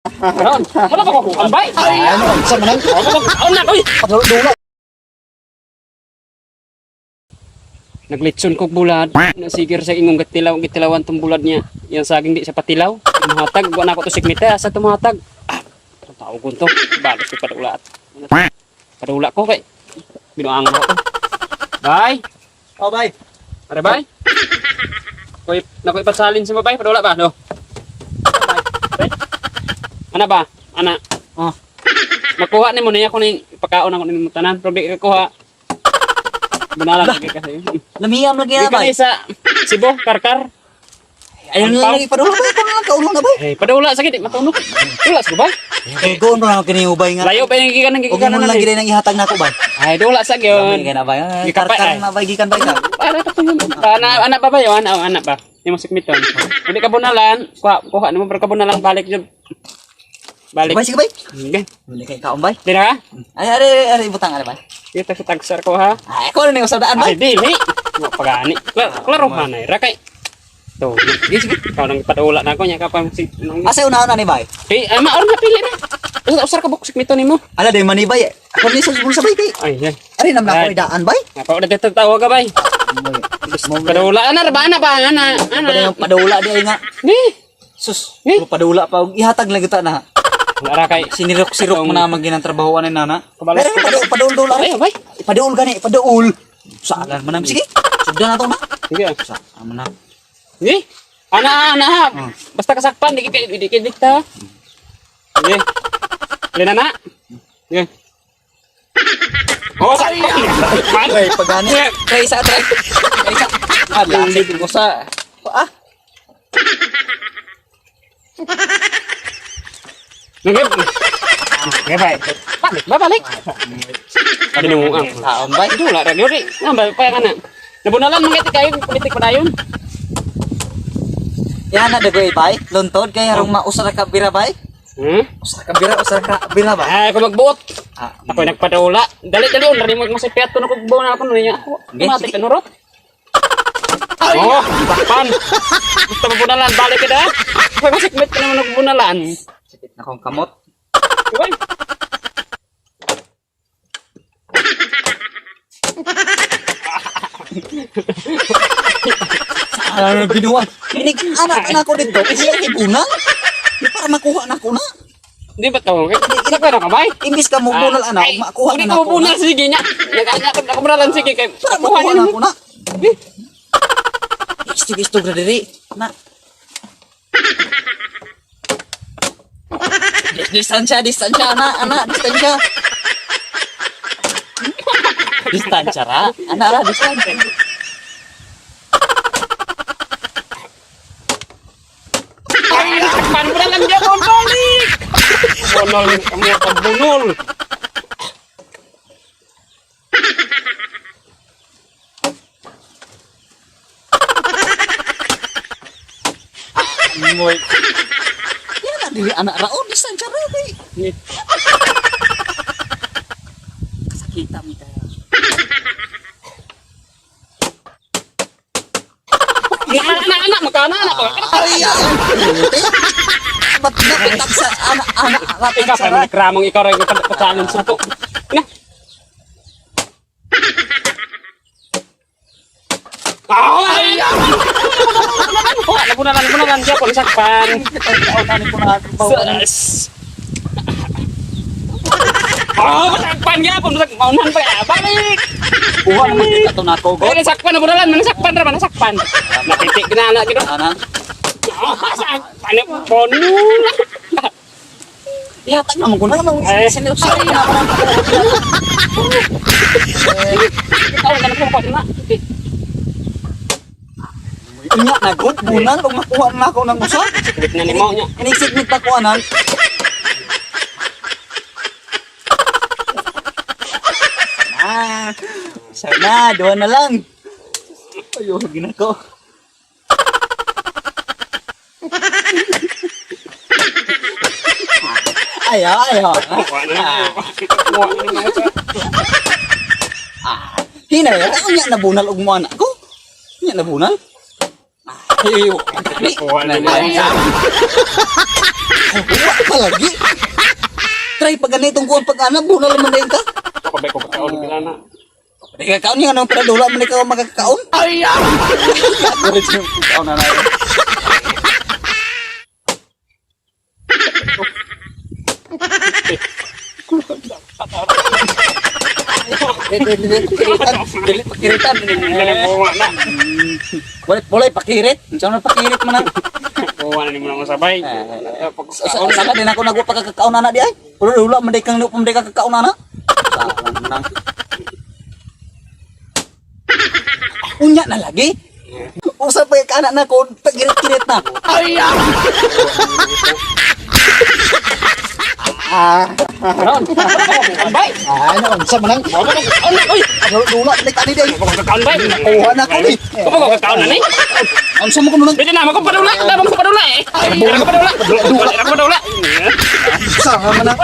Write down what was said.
Karon, wala pa ko ambay. Ano, sa manan? Kaon na, oy. Padula. Naglitson kog bulad, nasigir sa ingong gatilaw, gitilawan tong bulad niya. Yang saging di sa patilaw. Muhatag, wa na ako to sikmita, asa tumuhatag. Ah, tawgon to. Balos ko padula at. Padula ko kay binuangan ako. Bye. Oh, bay. Are bay. Koy, nakoy pasalin sa babay, padula ba no? Bay. Ana ba? Ana. Oh. Makuha nimo niya ko ning ipakaon ako nimo tanan, pero di ka kuha. Bunalan lagi kasi. Lamiyam lagi Di na, bay. kani sa Cebu, Karkar. Ayun Ampaw. lang lagi padula, bay. Kung lang kaulong na, bay. Eh, padula sakit, di matunok. Dula sa bay. Tugon ra kini ubay nga. Layo pa yung gikan ng Og gikan mo na lang lang. gid nang ihatag nako, bay. Ay, dula sa gyud. Lami na, bay. Ah, Gikapay, Karkar ay. na, bay. Gikan, bay. Ka. Para pa to. Ana ana ba ba yun? Ana ana ba? Nimo sikmiton. Hindi ka bunalan, kuha kuha nimo pero ka bunalan balik jud. Balik. Bay, sige, bay. Okay. Hindi kay kaon, bay. Di na ka? Ay, ari, ari, ibutang, ari, bay. Kita sa tagsar ko ha. Ay, ko na ning usadaan, bay. Ay, dili. Wa pagani. Klaro hanay ra kay. To, sige sige. Ikaw nang ipadula na ako nya ka pa si nang. Asa unahon ani, bay? Eh, ay maor na pili ra. Usa usar ka buk sikmito nimo. Ala, di man ni, bay. Ako ni sa bulsa, bay, kay. Ay, ay. Ari, nam na ako Ay. ni daan, bay. Apa udah tatawa ka bay? Padula ana ra ba ana ba ana ana. Padula yung padula di ay nga. Ni. Sus, Eh? puro padula pa. Og Ihatag lang kita na. Wala ra kay Sinirok-sirok mo na maging trabahoan ni nana. kabalas. Pero padul padul dul Ay, bay. Padul gani, padul. Saalan man na. Sige. Sugdan na to na. Sige. Saan mo na? Ni. Ana ana ha. Basta kasakpan di kay di kay dikta. Sige. Lina na. Sige. Oh, sakpan. Ay, pagani. Try sa try. Try sa. Ala, sige ko sa. Ah, Sige. Sige, bay. Balik, ba balik. Ano mo ang taon bay. Dula ra gyud. Nga ba pa kana. Nabunalan mga kayo politik pa dayon. Yan na dagoy bay. Luntod kay harong mausa ra ka bira bay. Usa ka bira, usa ka bira bay. Ay, ako magbuot. Ah, Ako nagpadula. Dali-dali on rin mo sa piato na kog na ako niya. Okay, Mati sige. ka nurot. Oh, takpan. Gusto mo bunalan, balik ka da. Pag masikmit ka naman og bunalan. Sakit na kong kamot. Uy. Ano binuan? Inig anak na ako dito. Iya ibunal. Di para makuha na ko na. Di ba to? Sakpan ka bay? Imbis ka mo bunal ana, Ay, makuha Hindi na ko nako. na. bunal sige niya. Nag-anak ako bunalan sige kay. Para Kuha makuha na niyo. ko na. Istog-istog na diri. Na. Distansya, distansya, ana, ana, distansya. Distansya ra. Ana ra, distansya. Ay, sakpan bunalan dia kon balik. Bunol kamu ka bunol. Moy. Yan na diri anak ra, oh, distansya ra di. Kasakita mi kaya. Anak anak anak makana anak ko. Ay, ay, Ba't napitak sa anak, anak, anak, Ikaw pa man kramong ikaw ra yung challenge na to. Na. Ay! Wala, bunalan, bunalan siya kung sakpan. Sus. Oh, sakpan gyapon, sak maunan pa. Balik. Kuha naman kita to nako, God. Ay, sakpan na bunalan, manasakpan ra, manasakpan. Natitik na na gid. Ana. Oh, sakpan bonul. Ihatag naman ko na naman. Eh. Sinusari na ako na. Ikaw na ko na. Unya na god, bunal kung makuha na ako ng usa. Sikrit na nimo nya. Inisip ni ko anan. Ah, sana, duha na lang. Ayo, ginako. Ayaw, ayaw. Kuha na. Kuha na nimo. Hinay, unya na bunal og mo anak ko. Unya na bunal. Ayo, Kuha na nimo. Wa pa lagi. Try pa ganitong kuan pag anak bunal man din ka. Pabay ko pagkaon pila na. Di ka kaon niya anong padula man ikaw magkakaon. Diretso kaon na na. Dili pakiritan, dili pakiritan. Kuha na. Wala wala pakirit. Unsa man pakirit man na? Kuha na nimo na masabay. Sa sa din ako nagwa pagkakaon na di ay. Wala man di kang man di ka kakaon na. Salang nang. Unya na lagi. Usa pa ka anak na ko pagirit-kirit na. Ay! Ah, Kaon. Bay. ano unsa man ang Mo ba kaon na oy. dula man ka ni di. Kaon bay. Kuha na ko ni. Kuha ko kaon na ni. Unsa mo kuno nang Pwede na ako padula, dama ko padula eh. Dama ko padula. Dama ko padula. sa man ang